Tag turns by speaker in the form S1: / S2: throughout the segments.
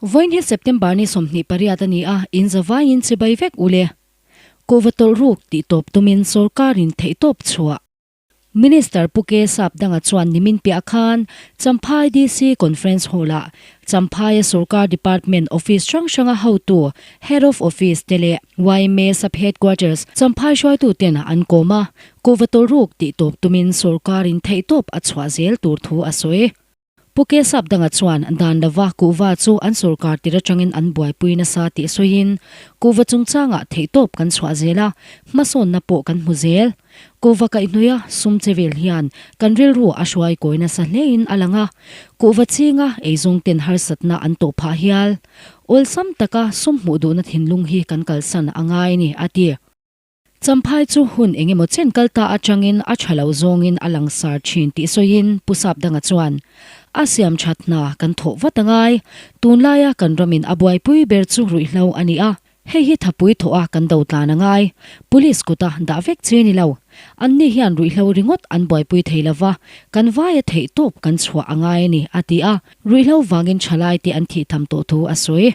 S1: Vawiin hi September ni 28 a ni a, in zavaiin chibai vek u le. Kuhva tawlh ruk tih tawp tumin sorkarin theihtawp chhuah. Minister Pu K Sapdanga chuan nimin piah khan Champhai DC Conference Hall-ah Champhaia sorkar department office hrang hranga hotu, Head of Office, te leh yma Sub Headquarters Champhai hruaituten an kawm a, kuhva tawlh ruk tih tawp tumin sorkarin theihtawp a chhuah zel tur thu a sawi. Pu K Sapdanga chuan dan lova kuhva chu an sorkar tir atangin an buaipui nasa tih sawiin, Kuhva chungchangah theihtawp kan chhuah zel a, hmasawnna pawh kan hmu zel. Kuhva kaihhnawih a sum che vel hian kan rilru a hruai kawi nasa hlein a lang a, kuhva chinga eizawngten harsatna an tawh phah hial. Awlsam taka sum hmuh duhna thinlung hi kan kalsan a ngai a ni, a ti. Champhai chu hun eng emaw chen kal ta atangin a tha lo zawngin a langsar thin tih sawiin Pu Sapdanga chuan, A siam that hna kan thawh vat a ngai. Tunlaia kan ramin a buaipui ber chu ruihhlo a ni a, hei hi thapui thawh a kan do tlan a ngai. Police kuta dah vek chi ni lo. Anni hian ruihhlo ringawt an buaipui thei lo va, kan vaia theih tawp kan chhuah a ngai a ni, a ti a, ruihhlo vangin thalaite an thih tham tawh thu a sawi.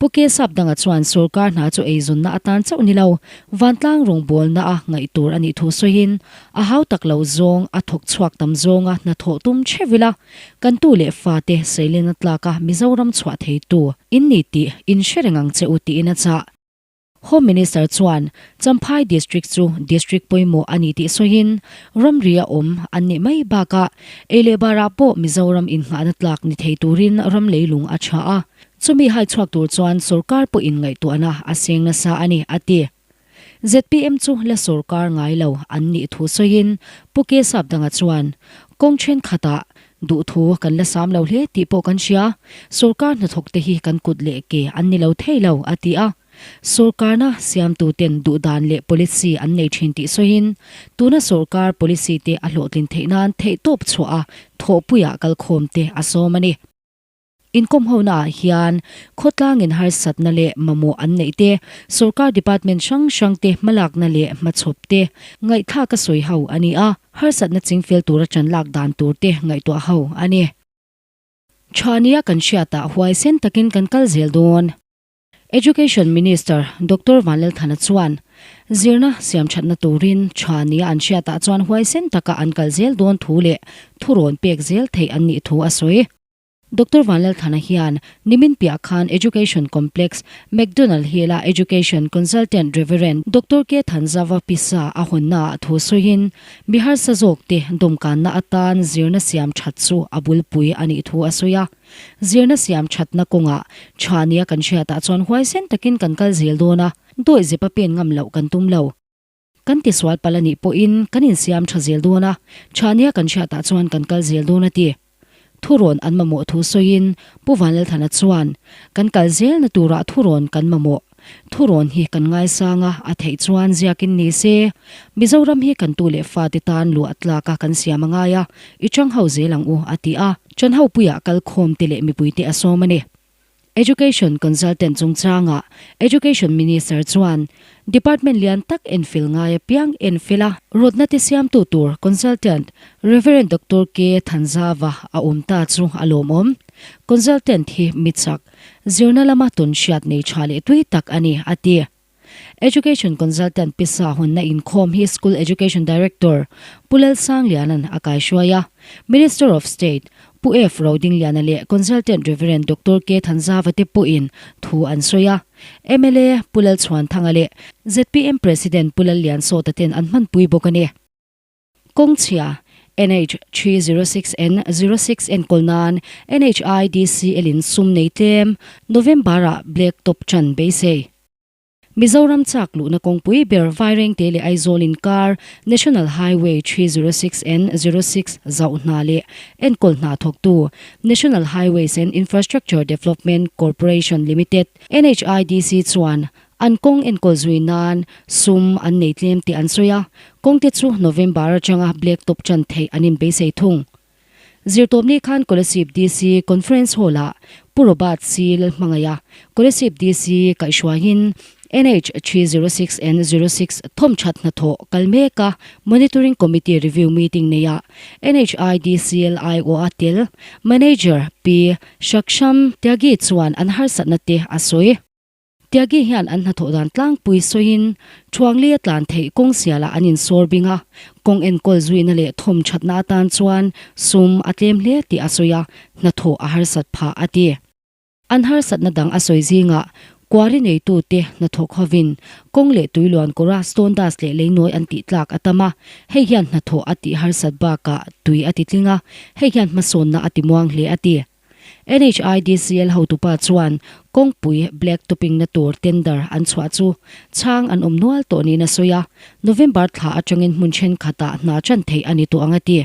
S1: Pu K Sapdanga chuan sorkar hna chu eizawnna atan chauh ni lo, vantlang rawngbawlna a ngaih tur a nih thu sawiin, a hau tak lo zawng, a thawk chhuak tam zawnga hnathawh tum theuh ila, kan tu leh fate seilena tlaka Mizoram chhuah theitu in ni tih in hre reng ang che u tiin a chah. Home Minister chuan Champhai District chu District pawimawh a ni tih sawiin, ramri a awm an nih mai bakah ei leh barah pawh Mizoram innghahna tlak ni thei turin ram leilung a tha a, Chumi hai chhuak tur chuan sorkar pawhin ngaihtuahna a seng nasa a ni, a ti. Zpm chu la sorkar ngai lo an nih thu sawiin Pu K Sapdanga chuan, Kawng thenkhatah duhthu kan la sam lo hle tih pawh kan hria, sorkar hnathawkte hi kan kut leh ke an ni lo thei lo, a ti a. Sorkarna siamtuten duhdan leh policy an nei thin tih sawiin tuna sorkar policy te a hlawhtlin theih nan theihtawp chhuah a thawhpuiah kalkhawmte a sawm a ni. Inkawmhonaah hian khawtlangin harsatna leh mamawh an neih te, sorkar department hrang hrang te hmalakna leh hmachhawp te ngaihthlak a sawi ho a ni a, harsatna chingfel tura ṭan lak dan tur te ngaihtuah ho a ni. Tha nia kan hriatah huaisen takin kan kal zel dawn. Education Minister Doctor Vanlalthana chuan zirna siamthatna turin tha nia an hriatah chuan huaisen taka an kal zel dawn thu leh thurawn pek zel theih an nih thu a sawi. Doctor Vanlalthana hian nimin piah khan Education Complex, McDonald Hill-a Education Consultant Reverend Doctor K Thanzava Pisa a hawnnaah thu sawiin mi harsa zawkte dawmkanna atan zirna siamthat chu a bulpui a nih thu a sawi a. Zirna siam thatna kawngah tha nia kan hriatah chuan huaisen takin kan kal zel dawn a, dawi zepa pen ngam loh kan tum lo. Kan tisual palh a nih pawhin kan insiam tha zel dawn a, tha nia kan hriatah chuan kan kal zel dawn a ti. Thurawn an mamawh thu sawiin Pu Vanlalthana chuan, Kan kal zelna turah thurawn kan mamawh. Thurawn hi kan ngaisang a, a theih chuan ziakin ni se. Mizoram hi kan tu leh fate tan luah tlak a kan siam a ngai a, i chang ho zel ang u, a ti a. Chanhopuiah kalkhawmte leh mipuite a sawm a ni. Education Consultant chungchangah Education Minister chuan Department lian tak enfil ngai apiang enfil a, rawtna te siamtu tur Consultant Rev. Doctor K. Thanzava a awm ta chu a lawmawm. Consultant hi mi chak, zirna lama tawn hriat nei tha leh tui tak a ni, a ti. Education Consultant Pisa hawnna inkhawm hi School Education Director Pu Lalsangliana'n a kaihruai a, Minister of State Pu F Rodingliana leh Consultant Rev. Doctor K Thanzava te pawhin thu an sawi a, mla Pu Lalchhuanthanga leh zpm President Pu Lalliansawta ten an hmanpui bawk a ni. Kawngchhia, NH 306 N 06 enkawl nan NHIDCL in sum nei tlem, November-ah Black Top chan beisei. Mizoram chak luhna kawngpui ber Vairengte leh Aizawl inkar National Highway 306 N 06 zauh hna leh enkawl hna thawktu National Highways and Infrastructure Development Corporation Limited, NHIDC, chuan An kawng enkawl zui nan sum an nei tlem tih an sawi a, kawngte chu November atanga black top tan theih an inbeisei thung. Zirtawpni khan Kolasib DC Conference Hall-ah Pu Robert C. Lalhmangaia, Kolasib DC kaihhruaiin NH 306 and 06 thawmthat hnathawh kal mek a, Monitoring Committee review meeting neihah NHIDCL aiawh a tel Manager Pi Shaksham Tyagi chuan an harsatna te a sawi. Tyagi hian an hnathawh dan tlangpui sawiin Thuangli a tlan theih kawng sialah an insawr bing a, kawng enkawl zuina leh thawmthatna atan chuan sum a tlem hle tih a sawi a, hnathawh a harsat phah a ti. An harsatna dang a sawi zingah kuari neitute hnathawk hovin kawng leh tuiluan kawra stone dust leh leinawi an tih tlak a tam a, hei hian hnathawh a tih harsat bakah tui a ti tling a, hei hian hmasawnna a ti muang hle a ti. NHIDCL hotupa chuan kawngpui black topping na tur tender an chhuah chu chhang an awm nual tawh niin a sawi a, November thla atangin hmun thenkhatah hna chan theih a ni tawh ang a ti.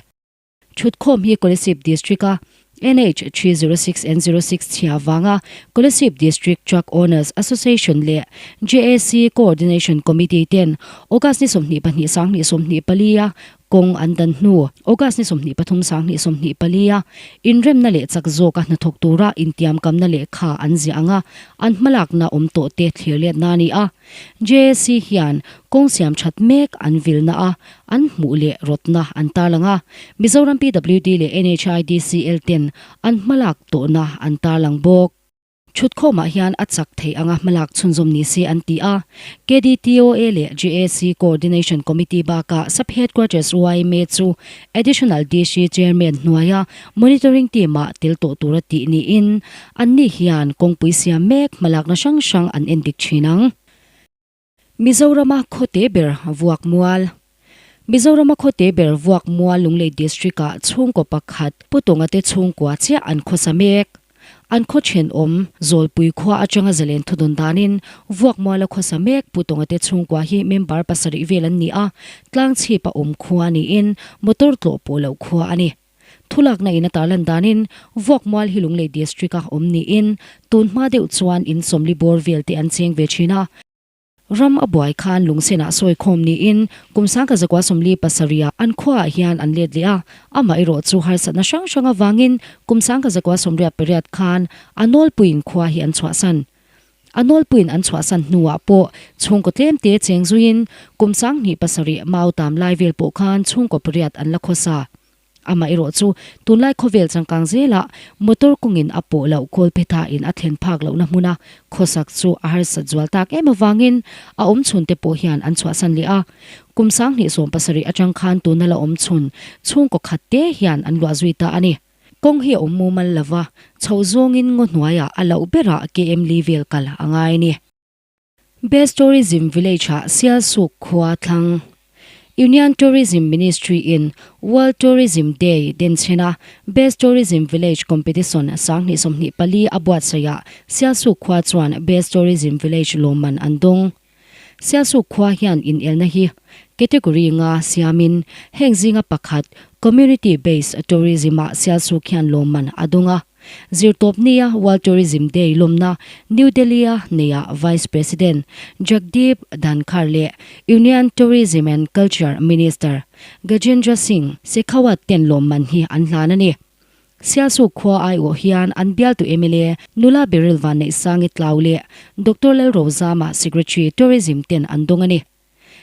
S1: Thutkhawm hi Kolasib District-a NH 306 and 06 chhia vanga Kolasib District Truck Owners Association leh JAC Coordination Committee ten August ni 22 2024 a kawng an dan hnu August ni 23 2024 a inremna leh chak zawka hnathawk tura intiamkamna lehkha an ziah anga an hmalakna awm tawh te thlir letna a ni a. JAC hian kawng siam that mek an vilna a, an hmuh leh rawtna an tarlang a, Mizoram PWD leh NHIDCL ten an hmalak tawhna an tarlang bawk. Thutkhawmah hian a chak thei anga hmalak chhunzawm ni se an ti a, KDTOA leh JAC Coordination Committee bakah Sub-Headquarters yma chu Additional DC Chairman hnuaia Monitoring Team-ah tel tawh tura tih niin Anni hian kawngpui siam mek hmalakna hrang hrang an endik thin ang. Mizorama khawte ber vuak mual Mizorama khawte ber vuak mual Lunglei District-ah chhungkaw pakhat Putunga te chhungkua chiah an khawsa mek. An khaw thenawm Zawlpui khua atanga zalen thudawn danin vuak muala khawsa mek Putunga te chhungkua hi member pasarih vel an ni a, tlangchhip a awm khua niin motor tlawh pawh loh khua a ni. Thulakna in a tarlan danin Vuakmual hi Lunglei District a awm niin tun hma deuh chuan in sawmli bawr vel te an cheng ve thin a. Ram a buai khan lungsenah sawi khawm niin kum sangka zakua 47 ah an khuaah hian an let leh a, amaherawh chu harsatna hrang hrang avangin kum sangka zakua 88 khan a nawlpuiin khua hi an chhuahsan. A nawlpuiin an chhuahsan hnuah pawh chhungkaw tlemte cheng zuiin kum 27 mautam lai vel pawh khan chhungkaw pariat an la khawsa. Amaherawh chu tunlai khawvel changkang zelah motor kawngin a pawh loh kawlphetha in a thlen phak lohna hmuna khawsak chu a harsat zual tak em avangin a awm chhun te pawh hian an chhuahsan leh a. Kum 2017 atang khan tuna la awm chhun chhungkaw khat te hian an luah zui ta a ni. Kawng hi a awm mumal lova, chhoh zawngin ngaw hnuaiah a loh berah KM li vel kal a ngai a ni. Best Tourism Village-ah Sialsuk khua thlang. Union Tourism Ministry in World Tourism Day denchhena Best Tourism Village Competition 2024 a buatsaihah Sialsuk khua chuan Best Tourism Village lawmman an dawng. Sialsuk khua hian inelna hi category nga siamin heng zinga pakhat Community Based Tourism-ah Sialsuk hian lawmman a dawng a. Zirtawpnia World Tourism Day lawmna New Delhi-a neihah Vice President Jagdeep Dhankhar leh Union Tourism and Culture Minister Gajendra Singh Shekhawat ten lawmman hi an hlan a ni. Sialsuk khua aiawh hian an bialtu mla Nula Beryl Vanneihsangi Tlau leh Doctor Lalrozama Secretary Tourism ten an dawng a ni.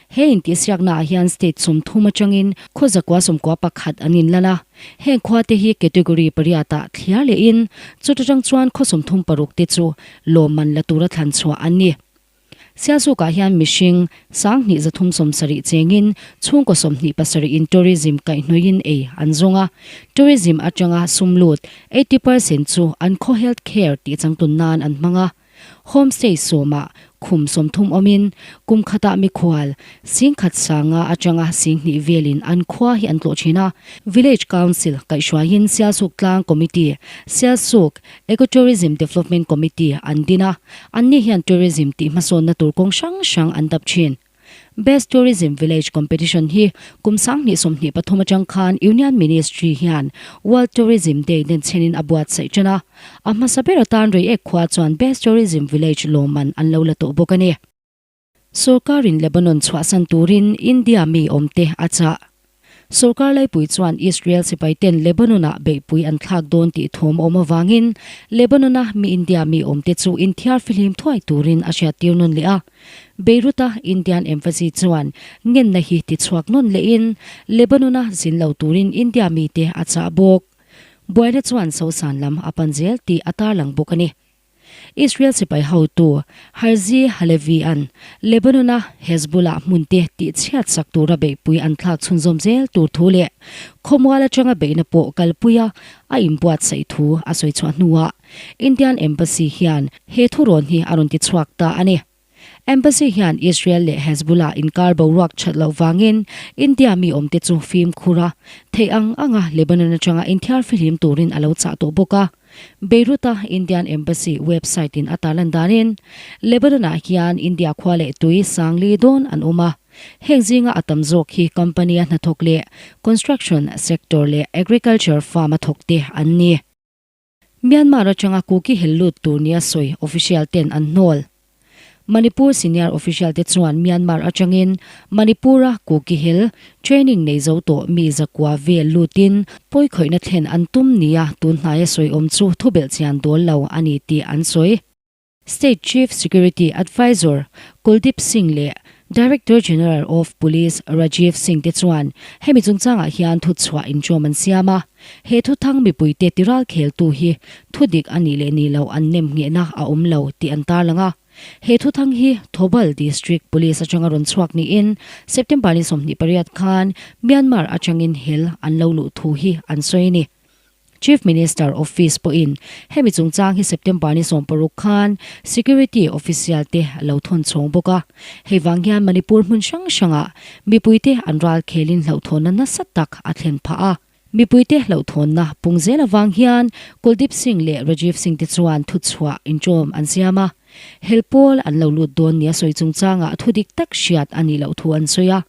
S1: He intihsiaknaah hian state 30 atangin khaw 191 an inlan a, heng khuate hi category pariatah thliar lehin chuta tang chuan khaw 36 te chu lawmman la tura thlan chhuah an ni. Sialsukah hian mihring 2370 chengin chhungkaw 27 in tourism kaihhnawih ei an zawng a, tourism atanga sum lut 80 percent chu an khaw health care tih changtlun nan an hmang a. Homestay sawmah khum 30 awmin kum khatah mikhual 10,000 sanga atanga 2,000 velin an khua hi an tlawh thin a. Village Council kaihhruaiin Sialsuk Tlang Committee, Sialsuk Ecotourism Development Committee an din a, anni hian tourism tih hmasawnna tur kawng hrang hrang an dap thin. Best Tourism Village Competition hi kum 2023 atang khan Union Ministry hian World Tourism Day denchhenin a buatsaih tan a, a hmasa ber atan Reiek khua chuan Best Tourism Village lawmman an lo la tawh bawk a ni. Sorkarin Lebanon chhuahsan turin India mi awmte a chah. Sorkar laipui chuan Israel sipaiten Lebanon-ah beihpui an thlak dawn tih thawm awm avangin Lebanon-a mi India mi awmte chu inthiar fihlim thuai turin a hriattir nawn leh a. Beirut-a Indian Embassy chuan ngenna hi tichhuak nawn lehin Lebanon-a zin lo turin India mite a chah bawk. Buaina chuan Sosan lam a pan zel tih a tarlang bawk a ni. Israel sipai hotu Herzi Halevi-a'n Lebanon-a Hezbollah hmunte tihchhiat sak tura beihpui an thlak chhunzawm zel tur thu leh khawmual atanga beihna pawh kalpuia a inbuatsaih thu a sawi chhuah hnuah Indian Embassy hian he thurawn hi a rawn tichhuak ta a ni. Embassy hian Israel leh Hezbollah inkar boruak that loh vangin India mi awmte chu fimkhur a theih ang anga Lebanon atanga inthiar fihlim turin a lo chah tawh bawk a. Beirut-a Indian Embassy website in a tarlan danin Lebanon-ah hian India khua leh tui sangli dawn an awm a. Heng zinga a tam zawk hi company-a hnathawk leh construction sector leh agriculture farm-a thawkte an ni. Myanmar atanga Kuki hel lut tur nia sawi official ten an hnawl. Manipur senior official te chuan Myanmar atangin Manipur-a Kuki hel training nei zo tawh mi zakua vel lutin pawikhawihna thlen an tum nia tun hnaia sawi awm chu thubelh chian dawl lo a ni tih an sawi. State Chief Security Advisor Kuldeep Singh leh Director General of Police Rajiv Singh te chuan hemi chungchangah hian thuchhuah inṭawm an siam a, he thuthang mipuite tiral kheltu hi thudik a nih leh nih loh an nem nghehna a awm lo tih an tarlang a. He thuthang hi Thoubal District Police atanga rawn chhuak niin September ni 28 khan Myanmar atangin hel an lo luh thu hi an sawi a ni. Chief Minister Office pawhin hemi chungchang hi September ni 60 khan Security Official te lo thawn chhawng bawk a. Hei vang hian Manipur hmun hrang hrangah mipuite an ral khelin hlauhthawnna nasa tak a thlen phah a. Mipuite hlauhthawnna pung zel avang hian Kuldeep Singh leh Rajiv Singh te chuan thuchhuah inṭawm an siam a. Hel pawl an lo lut dawn nia sawi chungchangah thudik tak hriat a nih loh thu an sawi a.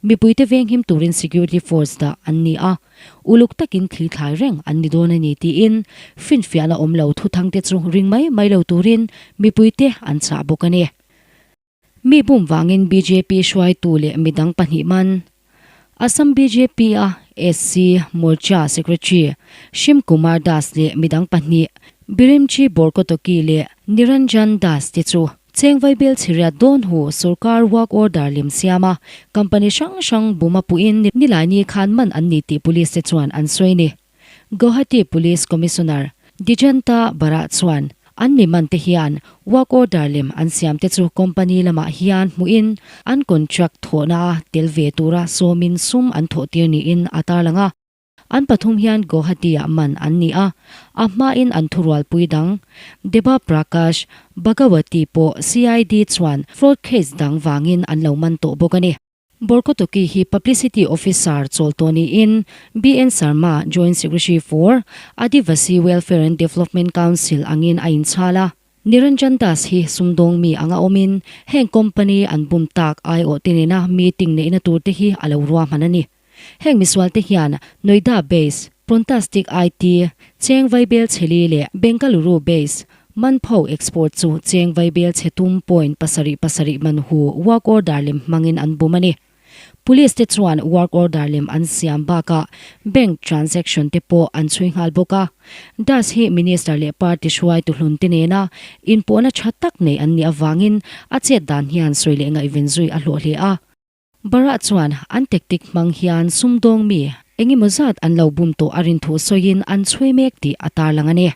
S1: Mipuite venghim turin Security Force dah an ni a. Uluk takin thli thlai reng an ni dawn a ni tiin finfiahna awm lo thuthangte chu ring mai mai lo turin mipuite an chah bawk a ni. Mi bum vangin bjp hruaitu leh midang pahnih man Assam bjp a SC Morcha Secretary Shim Kumar Das leh midang pahnih Birimchi Borkotoki leh Niranjan Das te chu Cheng vaibel chhiriat dawn hu sorkar work order lem siam a, company hrang hrang buma puhin Nilaini khan man an ni tih police te chuan an sawi ni. Guwahati Police Commissioner Dijanta Bara chuan an mi man te hian work order lem an siam te chu company lamah hian hmuhin an contract thawhna a tel ve tura sawmin sum an thawh tir niin a tarlang a. An pathum hian Guwahati-ah man an ni a, a hmain an thurualpui dang Deba Prakash Bhagawati pawh CID chuan fraud case dang vangin an lo man tawh bawk a ni. Borkotoki hi Publicity Officer chawl tawh niin BN Sarma, Joint Secretary for Adivasi Welfare and Development Council angin a inchhal a. Niranjan Das hi sumdawng mi anga awmin heng company an bum tak aiawhte nena meeting neihna turte hi a lo ruahman a ni. Heng misualte hian Noida base, Prontastic IT, Cheng Vaibel Chheli leh Bengaluru base, Manpho Export chu Cheng Vaibel chhe tum point pasarih pasarih man hu work order lem hmangin an bum a ni. Police te chuan work order lem an siam bakah bank transaction te pawh an chhui nghal bawk a. Das hi minister leh party hruaitu hlun te nena inpawhna tha tak nei an nih avangin a chet dan hian sawi leh ngaihven zui a hlawh hle a. Barah chuan an tactic hmang hian sumdawng mi eng emaw zat an lo bum tawh a rin thu sawiin an chhui mek tih a tarlang a ni.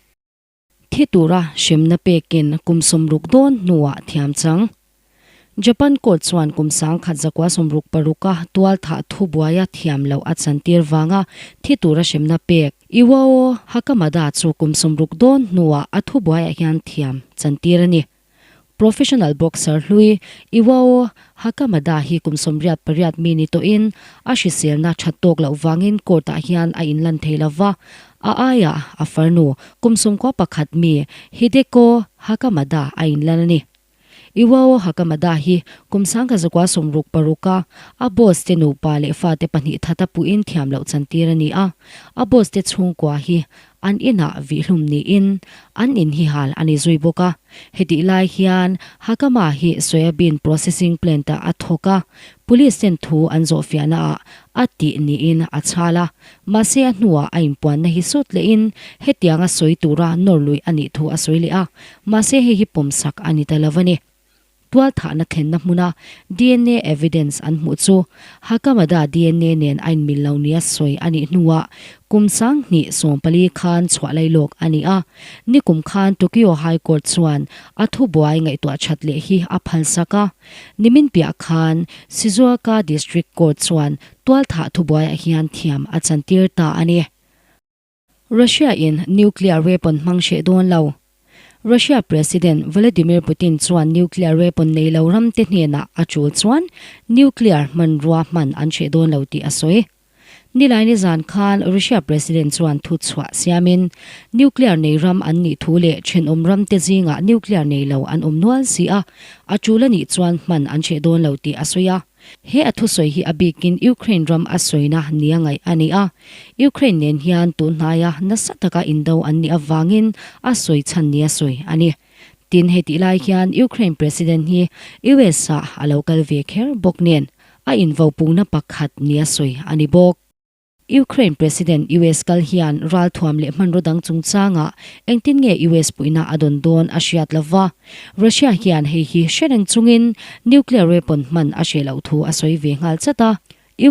S1: Thi tura hremna pekin kum 60 dawn hnuah thiam chang. Japan court chuan kum 1966 a tual thah thubuaia thiam loh a chantir vanga thi tura hremna pek Iwao Hakamada chu kum 60 dawn hnuah a thubuaiah hian thiam chantir a ni. Professional boxer hlui Iwao Hakamada hi kum 88 mi ni tawhin a hriselna that tawk loh vangin court-ah hian a inlan thei lo va, a aiah a farnu kum 91 mi Hideko Hakamada a inlan a ni. Iwao Hakamada hi kum 1966 a a boss te nupa leh fate pahnih thata puhin thiam loh chantir a ni a, a boss te chhungkua hi An inah vihlum niin an in hi hal a ni zui bawk a. Hetih lai hian Hakama hi soybean processing plant-ah a thawk a. Police ten thu an zawhfiahna ah a tih niin a chhal a, mahse a hnuah a inpuanna hi sut lehin hetianga sawi tura nawr luih a nih thu a sawi leh a, mahse hei hi pawmsak a ni ta lo a ni. Tualthahna thlenna hmuna dna evidence an hmuh chu Hakamada dna nen a inmil lo nia sawi a nih hnuah kum 2014 khan chhuah lailawk a ni a. Nikum khan Tokyo High Court chuan a thubuai ngaihtuah that leh hi a phalsak a. Nimin piah khan Shizuoka District Court chuan tualthah thubuaiah hian thiam a chantir ta a ni. Russia in nuclear weapon hmang hreh dawn lo. Russia President Vladimir Putin chuan nuclear weapon nei lo ramte hnenah a tul chuan nuclear hmanrua hman an hreh dawn lo tih a sawi. Nilaini zan khan Russia President chuan thu chhuah siamin nuclear nei ram an nih thu leh thenawm ramte zingah nuclear nei lo an awm nual si a, a tul a nih chuan hman an hreh dawn lo tih a sawi a. He a thusawi hi a bikin Ukraine ram a sawina nia ngaih a ni a. Ukraine nen hian tun hnaia nasa taka indo an nih avangin a sawi chhan nia sawi a ni. Tin, hetih lai hian Ukraine President hi US ah a lo kal ve kher bawk nen a invopungna pakhat nia sawi a ni bawk. Ukraine President US kal hian ralthuam leh hmanraw dang chungchangah engtin nge US puihna a dawn dawn a hriat lo va. Russia hian hei hi hre reng chungin nuclear weapon hman a hreh loh thu a sawi ve nghal chat a.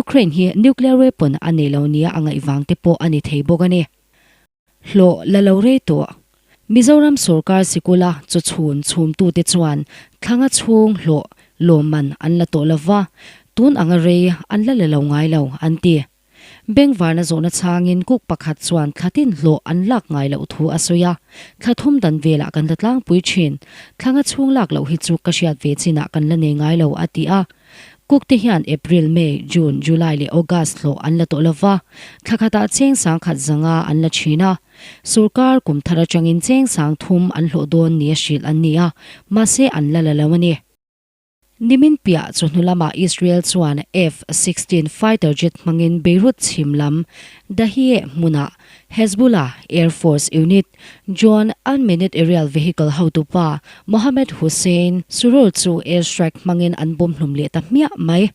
S1: Ukraine hi nuclear weapon a nei lo nia a ngaih vang te pawh a ni thei bawk a ni. Hlawh la lo rei tawh. Mizoram sorkar sikula chawchhun chhumtute chuan thlanga chhung hlawh lawmman an la tawh lova, tun anga rei an la la lo ngai lo, an ti. Bengvarna zawhna chhangin cook pakhat chuan thlatin hlawh an lak ngai loh thu a sawi a, thla thum dan velah kan la tlangpui thin. Thlanga chhung lak loh hi chu ka hriat ve chinah kan la nei ngai lo, a ti a. Cook te hian April, May, June, July leh August hlawh an la tawh lova, thla khatah cheng sangkhat zanga an la thin a. Sorkar kum thar atangin cheng sang thum an hlawh dawn nia hrilh an ni a, mahse an la la lo a ni. Nimin piah chawhnu lamah Israel chuan F-16 fighter jet hmangin Beirut chhim lam Dahieh hmunah Hezbollah Air Force unit John Unmanned Aerial Vehicle hotupa Mohammed Hussein Surur chu air strike hmangin an bawm hlum leh ta hmiah mai.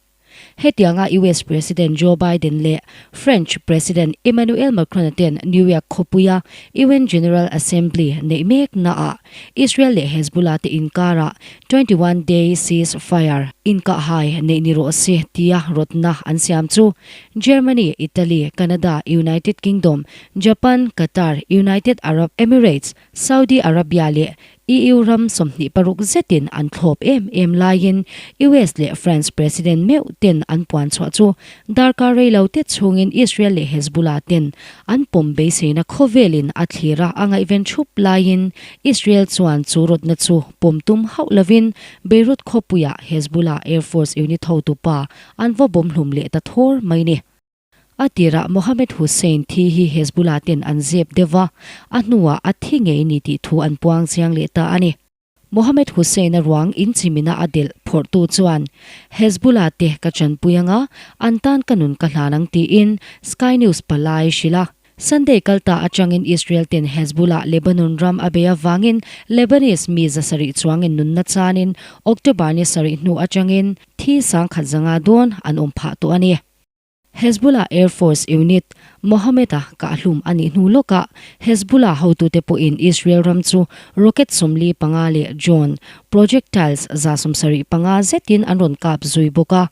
S1: Hetianga US President Joe Biden leh French President Emmanuel Macron-a ten New York khawpuia UN General Assembly neih meknaah Israel leh Hezbollah te inkarah 21 day ceasefire inkahhai neih ni rawh se tia rawtna an siam chu Germany, Italy, Canada, United Kingdom, Japan, Qatar, United Arab Emirates, Saudi Arabia leh EU ram 26 zetin an thlawp em em laiin US leh France President meuh ten an puan chhuah chu darkar rei lo te chhungin Israel leh Hezbollah ten an pawm beiseina khawvelin a thlir a a ngaihven thup laiin Israel chuan chu rawtna chu pawm tum hauh lovin Beirut khawpuiah Hezbollah Air Force unit hotupa An va bawm hlum leh ta thawr mai ni. A tirah Mohammed Hussein thi hi Hezbollah ten an zep deuh va, a hnuah a thi ngei ni tih thu an puang chiang leh ta a ni. Mohammed Hussein-a ruang inchimina a delh phawrhtu chuan, Hezbollah te ka chanpui anga, an tan ka nun ka hlan ang tiin Sky News palai hrilh a. Sunday kalta atangin Israel ten Hezbollah Lebanon ram a bei avangin Lebanese mi 700 chuangin nunna chanin October ni sarih hnu atangin thi sangkhat zanga dawn an awm phah tawh a ni. Hezbollah Air Force unit Mohammed-a kahhlum a nih hnu lawkah Hezbollah hotute pawhin Israel ram chu rocket 45 leh drone projectiles 75 zetin an rawn kap zui bawk a.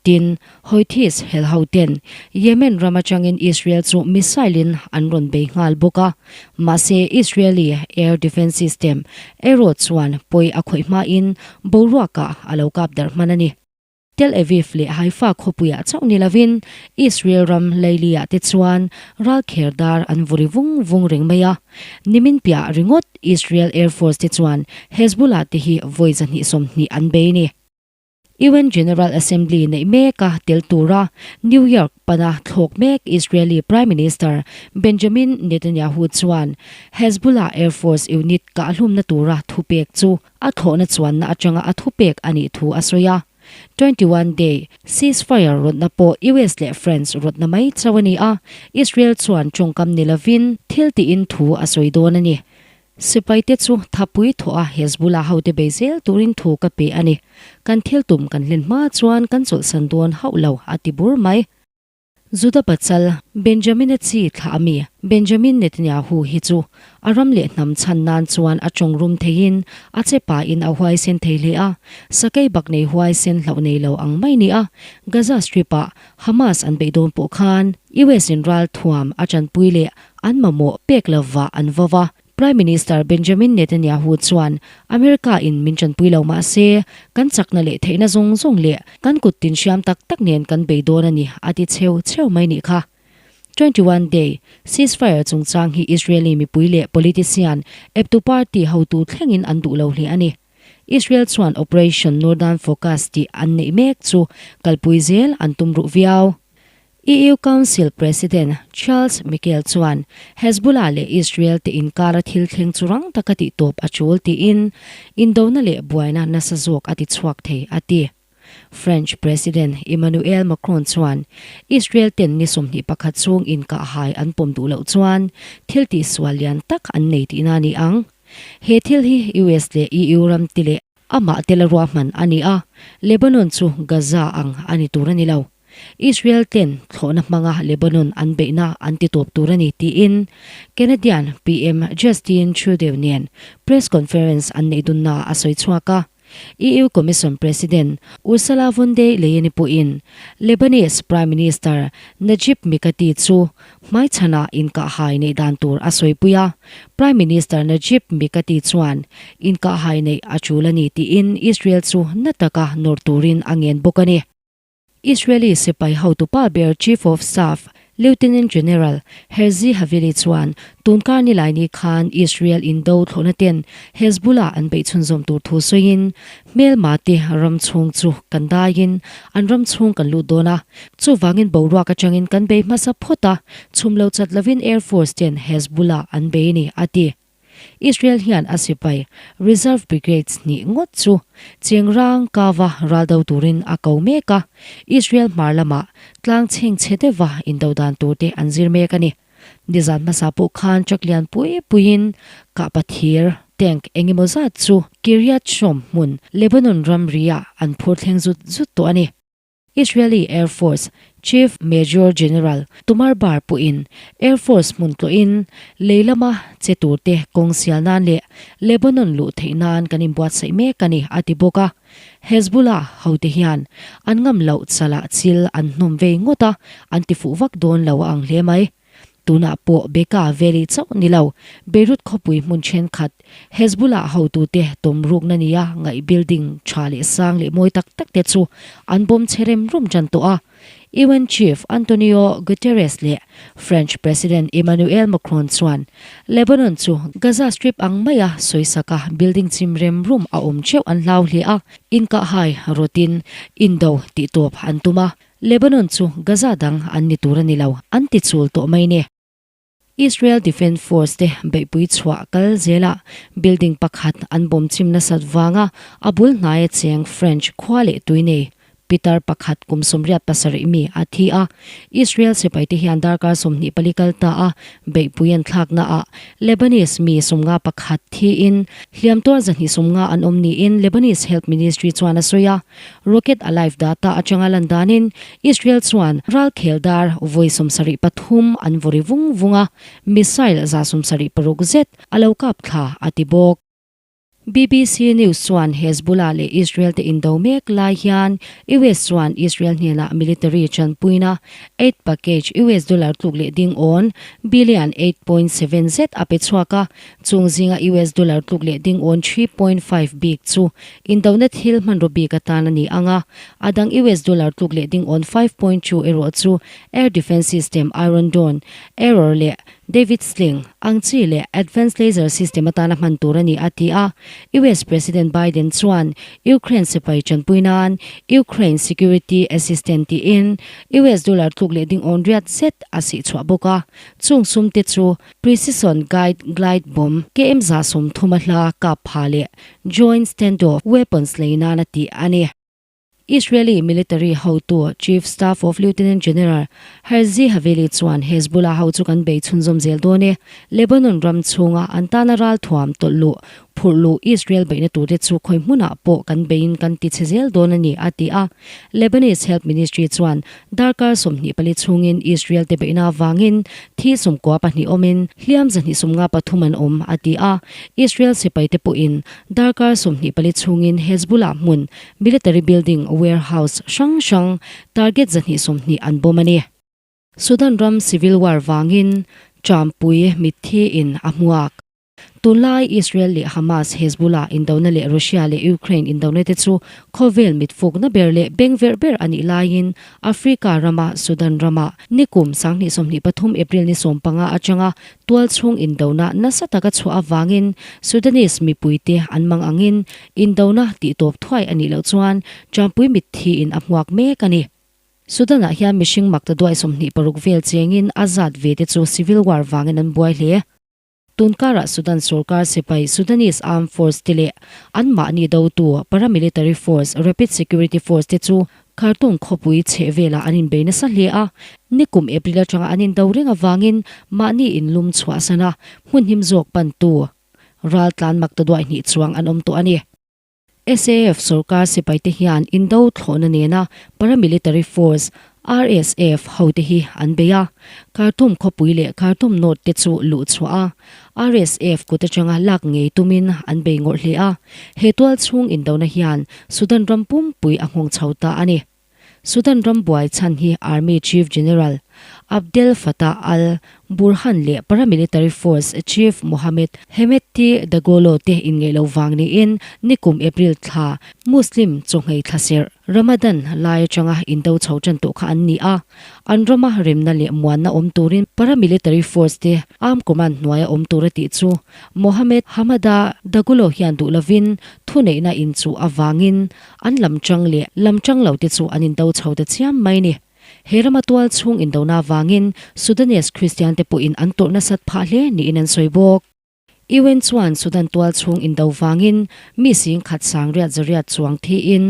S1: Tin, Houthis hel ho ten Yemen ram atangin Israel chu missile in an rawn bei nghal bawk a. Mahse, Israeli air defence system Arrow chuan pawi a khawih hmain boruakah a lo kap darh hman a ni. Tel Aviv leh Haifa khawpuiah chauh ni lovin Israel ram Leili-ah te chuan ralkher dar an vuri vung vung reng mai a. Nimin piah ringawt Israel Air Force te chuan Hezbollah te hi vawi 220 an bei ni. UN General Assembly neih meka tel tura New York pana thlawk mek Israeli Prime Minister Benjamin Netanyahu chuan Hezbollah Air Force unit kahhlumna tura thupek chu a thlawhna chuanna atanga a thupek a nih thu a sawi a. 21 day ceasefire rawtna pawh US leh France rawtna mai chauh a ni a, Israel chuan tawngkam ni lovin thil tiin thu a sawi dawn a ni. Sipaite chu thapui thawh a Hezbollah hote bei zel turin thu ka pe a ni. Kan thil tum kan hlen hma chuan kan chawlhsan dawn hauh lo, a ti bur mai. Juda pachal Benjamina chi thlah a mi Benjamin Netanyahu hi chu a ram leh hnam chhan nan chuan a tawng rum theiin a che pahin a huaisen thei hle a, sakei bak nei huaisen hlauh nei lo ang mai ni a, Gaza Strip-ah Hamas an beih dawn pawh khan US in ral thuam a tanpui leh an mamawh pek lovah an vo va. Prime Minister Benjamin Netanyahu chuan America in min tanpui lo mah se, kan chakna leh theihna zawng zawng leh kan kut tin hriam tak tak nen kan bei dawn a ni a ti cheu cheu mai nih kha. 21 day ceasefire chungchang hi Israeli mipui leh politician eptu party hotu thlengin an duh lo hle a ni. Israel chuan Operation Northern Focus tih an neih mek chu kalpui zel an tum ruh viau. EU Council President Charles Michel chuan Hezbollah leh Israel te inkara thil thleng chu rang taka tihtawp a tul tiin indona leh buaina nasa zawk a tichhuak thei a ti. French President Emmanuel Macron chuan Israel ten ni 21 chhung inkahhai an pawm duh loh chuan thil tihsual lian tak an nei tihna a ni ang. He thil hi US leh EU ram ti leh amah tela ruahman a ni a, Lebanon chu Gaza ang a ni tur a ni lo. Israel ten thlawhna hmanga Lebanon an beihna an ti tawp tur a ni tiin Canadian PM Justin Trudeau nen press conference an neih dunna a sawi chhuak a. EU Commission President Ursula von der Leyen-i pawhin Lebanese Prime Minister Najib Mikati chu hmaichhanah inkahhai neih dan tur a sawipui a. Prime Minister Najib Mikati chuan inkahhai neih a tul a ni tiin Israel chu na taka nawr turin a ngen bawk a ni. Israeli sipai hotupa ber Chief of Staff Lieutenant General Herzi Havili chuan tunkar nilaini khan Israel indo thlawhna ten Hezbollah an beih chhunzawm tur thu sawiin, Hmelma te ram chhung chu kan daiin an ram chhung kan lut dawn a, chuvangin boruak atangin kan bei hmasa phawt a, chhum lo chat lovin Air Force ten Hezbollah an bei ni, a ti. Israel hian a sipai Reserve Brigades hnih ngawt chu Chengrang kava raldo turin a ko mek a, Israel hmar lamah tlang chheng chhe deuha indo dan turte an zir mek a ni. Nizan hmasa pawh khan truck lian pui puiin kahpa thir, tank, eng emaw zat chu Kiryat Shom hmun Lebanon ramri-ah an phur thleng zut zut tawh a ni. Israeli Air Force Chief Major General Tumar Bar pawhin Air Force hmun tlawhin lei lama che turte kawng sial nan leh Lebanon luh theih nan kan inbuatsaih mek a ni, a ti bawk a. Hezbollah hote hian an ngam loh chalah chil an hnawm vei ngawt a, an ti fuh vak dawn lo a ang hle mai. Tunah pawh Bekaa Valley chauh ni lo, Beirut khawpui hmun thenkhat, Hezbollah hotute tawm rukna nia ngaih building tha leh sang leh mawi tak tak te chu an bawm che rem rum tan tawh a. UN Chief Antonio Guterres leh French President Emmanuel Macron chuan Lebanon chu Gaza Strip ang maia sawisaka building chim rem rum a awm theuh an hlau hle a, inkahhai rawtin indo tihtawp an tum a. Lebanon chu Gaza dang an ni tur a ni lo, an ti chul tawh mai ni. Israel Defence Force te beihpui chhuah kal zelah building pakhat an bawm chim nasat vanga a bul hnaia cheng French khua leh tui nei pitar pakhat kum 87 mi a thi a. Israel sipaite hian darkar 24 kal ta a beihpui an thlaknaah Lebanese mi 51 thiin hliam tuar 250 an awm niin Lebanese Health Ministry chuan a sawi a. Rocket Alive data atanga lan danin Israel chuan ralkhel dar vawi 73 an vawri vung vung a, missile 76 zet a lo kap thla a ti bawk. BBC News chuan Hezbollah leh Israel te indo mek lai hian US chuan Israel hnenah military chanpuina aid package US dollar tluk leh ding awn billion 8.7 zet a pe chhuak a, Chung zinga US dollar tluk leh ding awn 3.5 bik chu indona thil hmanraw bik atan a ni ang a, a dang US dollar tluk leh ding awn 5.2 erawh chu Air Defence System Iron Dome, Arrow leh David Sling ang chi leh Advanced Laser System atana hman tur a ni a ti a. US President Biden chuan Ukraine sipai tanpui nan Ukraine Security Assistance tiin US dollar tluk leh ding awn riat zet a sihchhuah bawk a, chung sumte chu Precision Guide Glide Bomb KM 30 a hla kap pha leh Joint Standoff Weapons lei nana tih a ni. Israeli military hotu Chief Staff of Lieutenant General Herzi Haveli chuan Hezbollah ho chu kan bei chhunzawm zel dawn e. Lebanon ram chhunga an tana ralthuam tawlh luh, phurh luh Israel beihna turte chu khawi hmunah pawh kan beiin kan ti chhe zel dawn a ni, a ti a. Lebanese Health Ministry chuan darkar 24 chhungin Israel te beihna avangin thi 92 awmin hliam 173 an awm, a ti a. Israel sipaite pawhin darkar 24 chhungin Hezbollah hmun Military building, warehouse hrang hrang target 120 an bomb a ni. Sudan ram civil war vangin Trumpui mitthi in a hmuak. Tunlai Israel leh Hamas, Hezbollah indona leh Russia leh Ukraine indona te chu khawvel mitfukna ber leh bengverh ber a nih laiin Africa rama Sudan rama nikum 2023 April ni 15 atanga tualchhung indona nasa taka chhuah avangin Sudanese mipuite an mang angin Indona tih tawp thuai a nih loh chuan Champui mitthi in a hmuak mek a ni. Sudan-ah hian mihring makta duai 26 vel chengin a zat ve te chu civil war vangin an buai hle. Tunkarah Sudan sorkar sipai Sudanese Armed Force te leh anmahni dotu paramilitary force Rapid Security Force te chu Khartoum khawpui chheh velah an inbei nasa hle a, nikum April atanga an indo reng avangin mahni inlum chhuahsan a hmun him zawk pantu Raltlan mak ta duai hnih chuang an awm tawh a ni. SAF sorkar sipaite hian Indo thlawhna nena paramilitary force, RSF, hote hi an bei a. Khartoum khawpui leh Khartoum North te chu luh chhuah a, RSF kut atanga lak ngei tumin an bei ngawrh hle a. He tual chhung indona hian Sudan ram pumpui a nghawng chho ta a ni. Sudan ram buai chhan hi Army Chief General Abdel Fattah al Burhan leh paramilitary force Chief Mohamed Hemedti Dagalo te inngeih lo vang niin nikum April thla Muslim chawhngei thlaserh Ramadan lai atanga indo chho tan tawh kha an ni a. An rama remna leh muanna awm turin paramilitary force te arm command hnuaia awm tur a tih chu Mohamed Hamada Dagalo hian duh lovin thuneihna inchuh avangin An lam chang leh lam chang lo te chu an indo chho ta chiam mai ni. He rama tual chhung indona avangin Sudanese Kristian te pawhin an tawrh nasat phah hle niin an sawi bawk. UN chuan Sudan tual chhung indo vangin mi sing khat sang riat zariat chuang thiin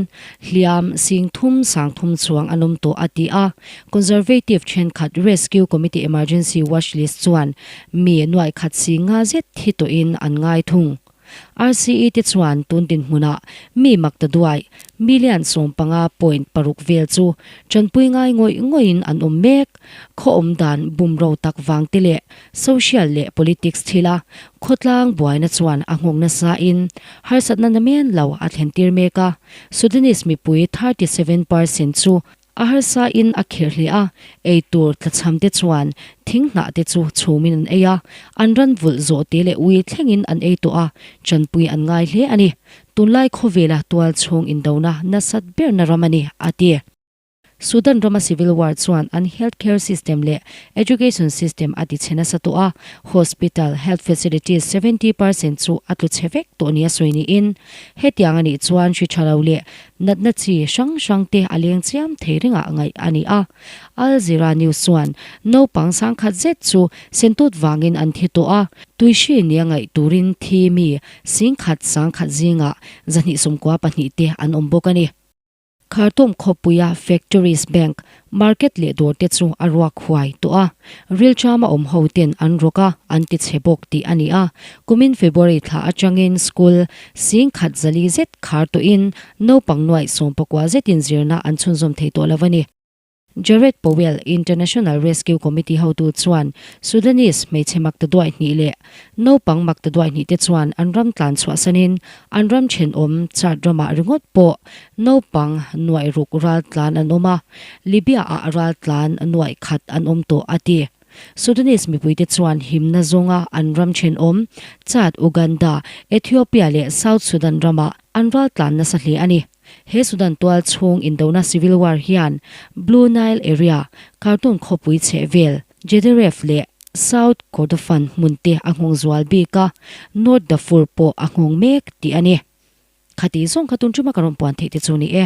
S1: hliam sing thum sang thum chuang an awm tawh a ti a. Conservative thenkhat Rescue Committee Emergency Watch List chuan mi nuaih khat sing nga zet thi tawhin an ngai thung. RCE te chuan tun dinhmunah mi mak ta duai million 15.6 vel chu tanpui ngai ngawih ngawihin an awm mek. Khaw awm dan bumro tak vang te leh social leh politics thila khawtlang buaina chuan a nghawng nasain harsatna namen lo a thlentir mek a. Sudanese mipui 37% chu A harsa in a khirh hle a, ei tur tlachham te chuan thing hnah te chu chhum in an ei a, an ran vulh zawh te leh ui thleng in an ei tawh a, chanpui an ngai hle a ni. Tunlai khawvela tual chhung indona nasat berna ram a ni, a ti. Sudan rama civil war chuan an health care system leh education system a ti chhe nasa tawh a, hospital, health facilities 70% chu a tlu chhe vek tawh nia sawi niin, hetiang a nih chuan hri tha lo leh Natna chi hrang hrang te a leng chiam thei ringah ngaih a ni a. Al Zeera News chuan naupang sangkhat zet chu sentut vangin an thi tawh a, tuihri nia ngaih turin thi mi singkhat sangkhat zingah 294 te an awm bawk a ni. Khartoum khawpuia Factories Bank Market leh dawr te chu a ruak huai tawh a, rilṭam a awm ho ten an rawk a, an ti chhe bawk tih a ni a. Kumin February thla atangin school sing khat zali zet khar tawhin naupang nuaih 19 zetin zirna an chhunzawm thei tawh lo a ni. Jared Powell, International Rescue Committee hotu chuan Sudanese hmeichhe makta duai hnih leh naupang makta duai hnih te chuan an ram tlan chhuahsanin an ram thenawm Chad ramah ringawt pawh Naupang nuaih ruk ral tlan an awm a, Libya-ah ral tlan nuaih khat an awm tawh, a ti. Sudanese mipuite chuan himna zawnga an ram thenawm, Chad, Uganda, Ethiopia leh South Sudan ramah an ral tlan nasa hle a ni. He Sudan tual chhung indona civil war hian Blue Nile area, Khartoum khawpui chhehvel, Gedaref leh South Kordofan hmunte a nghawng zual bik a, North Darfur pawh a nghawng mek tih a ni. Khati zawng kha tun ṭuma ka rawn puan theih te chu ni e.